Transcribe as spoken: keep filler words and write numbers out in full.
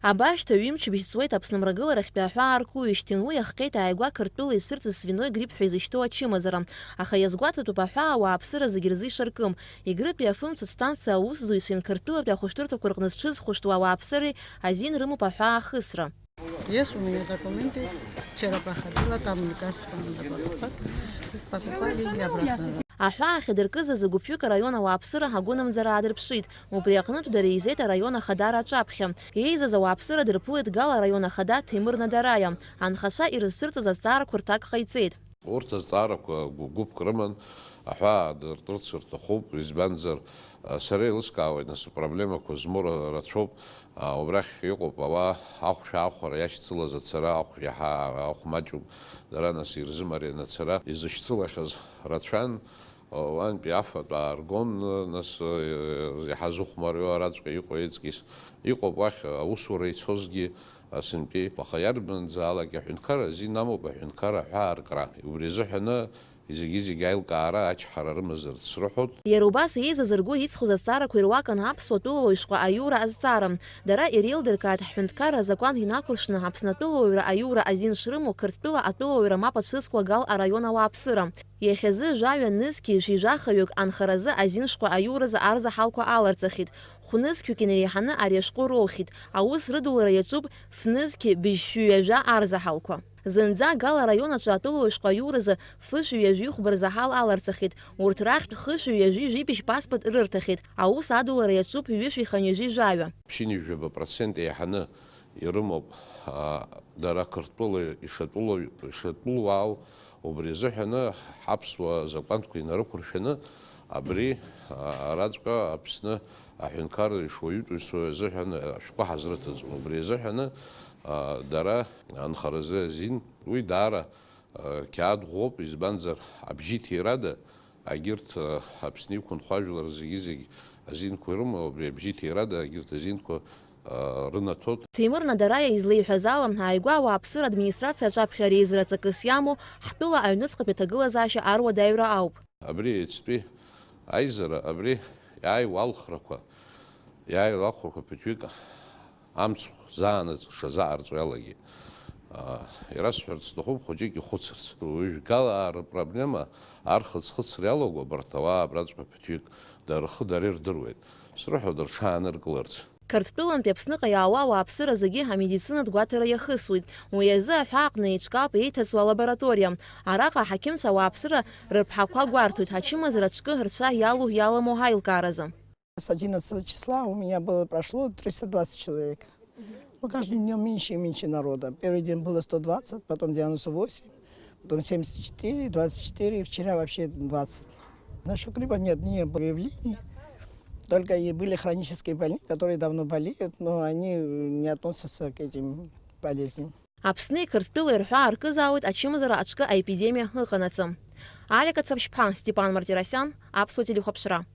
Абашьҭа ҩымчыбжь ҵуеит Аԥсны мрагыларахьтәи аҳәаа аркуижьҭеи, уи иахҟьеит ааигәа Қырҭтәыла исырҵыз свиной грипп ҳәа изышьҭоу ачымазара. Аха иазгәаҭатәуп аҳәаа ауааԥсыра зегьы рзы ишаркым. Егрытәи афымцәы станциа аусзуҩцәеи Қырҭтәылатәи ахәышәтәырҭақәа рҟны зҽызхәышәтәуа ауааԥсыреи азин рымоуп аҳәаа ахысра. Есть у меня документы. Вчера проходила, там лекарства надо покупать. Покупали и обратно. Аҳәаа ахьадыркыз азы гәыԥҩык араион ауааԥсыра агәынамӡара аадырԥшит. Убри аҟнытә дара еизеит араион ахадара аҿаԥхьа. Еизаз ауааԥсыра дырԥылеит Гал араион ахада Ҭемыр Надараиа. Анхацәа ирызцәырҵыз азҵаарақәа рҭак ҟаиҵеит. Урҭ азҵаарақәа гәыгәыԥк рыман, аҳәаа дыртырц рҭахуп, избанзар, а, сара еилыскаауеит, нас, апроблемақәа змоу ра-, рацәоуп, а, убрахь иҟоуп ауаа ахәшә аахәара иашьцылаз ацара, ахә иаҳа, ахә маҷуп, дара, нас, ирзымариан ацара, изышьцылахьаз рацәан, а, уантәи афатә ааргон, нас, а, иаҳа зыхәмариоу араҵәҟьа иҟоу еиҵкьыс. Иҟоуп уахь аусура ицозгьы, а, сынтәеи, аха иарбанзаалак аҳәынҭқарра азин амоуп аҳәынҭқарра аҳәаа аркра. Убри азыҳәаны, зегьы-зегь аилкаара ачҳара рымазарц срыҳәоит. Иара убас еизаз ргәы иҵхоз азҵаарақәа ируакын аԥсуа тәылауаҩ шәҟәы аиура азҵаара. Дара иреилдыркааит ҳҳәынҭқарра азакәан инақәыршәны Аԥсны атәылауаҩра аиура азин шрымоу Қырҭтәыла атәылауаҩра мап ацәызкуа Гал араион ауааԥсыра. Иахьазы жәаҩа нызқьи жәаҩа жәахаҩык анхаразы азин шәҟәы аиуразы арзаҳалқәа аларҵахьеит. Хә-нызқьҩык инареиҳаны ари ашәҟәы роухьеит. Аус рыдулара иаҿуп ф-нызқьи быжьшәи ҩажәа арзаҳалқәа. Зынӡа Гал араион аҿы атәылауаҩ шәҟәы аиуразы фышәи ҩажәи хәба рзаҳал аларҵахьеит. Урҭ рахьтә хышәи ҩажәи жәибжь паспорт рырҭахьеит. Аус адулара иаҿуп ҩышәи хынҩажәи жәаҩа. Ԥшьынҩажәаба процент еиҳаны ирымоуп, а, дара Қырҭтәыла ишатәылоу, ишатәылуаау, убри азыҳәаны ҳаԥсуа закәанқәа инарықәыршәаны абри, а, араҵәҟьа Аԥсны аҳәынҭқарра ишуаҩытәыҩсоу азыҳәан ашәҟәы ҳазрыҭаҵом. Убри азыҳәаны, а, дара анхаразы азин, уи даара, а, қьаад ӷәӷәоуп, избанзар, абжьы иҭирада, агьырҭ, а, Аԥсны иқәынхо ажәлар зегьы-зегь азинқәа ирымоу, абри абжьы иҭирада агьырҭ азинқәа, а, рынаҭоит. Ҭемыр Надараиа излеиҳәаз ала, ааигәа ауааԥсыра администрациа аҿаԥхьа реизара ҵакыс иамоу ҳтәыла аҩныҵҟатәи аҭагылазаашьа аруадаҩра ауп. Абри иацтәи аизара, абри иааиуа алхрақәа, иааиуа алхрақәа ԥыҭҩык амцхә заанаҵ шазаараҵо иалагеит. Аа, ирасҳәарц сҭахуп хәыҷык ихәыцырц. Уи жәгалаа рыпроблема архыӡ-хыцра иалаго абарҭ ауаа абраҵәҟьа ԥыҭҩык дара рхы дара ирдыруеит. Срыҳәоит рҽааныркыларц. Қырҭтәылантәи Аԥсныҟа иаауа ауааԥсыра зегьы амедицинатә гәаҭара иахысуеит. Уи азы аҳәааҟны еиҿкаауп еиҭацоу алабораториа. Араҟа аҳақьымцәа ауааԥсыра рыԥҳақәа гәарҭоит, ачымазара аҿкы рцәа иалоу иаламоу аилкааразы. С одиннадцатого числа у меня было, прошло триста двадцать человек. Ну, каждым днём меньше и меньше народа. Первый день было сто двадцать, потом девяносто восемь, потом семьдесят четыре, двадцать четыре, и вчера вообще двадцать. Насчёт гриппа нет, не было выявлений. Только и были хронические больные, которые давно болеют, но они не относятся к этим болезням. Аԥсни Қырҭтәылеи рҳәаа ркызаауеит ачымазара аҿкы аепидемиа ыҟанаҵы. Алика Цаԥшьԥҳа, Степан Мартиросиан, Аԥсуа телехәаԥшра.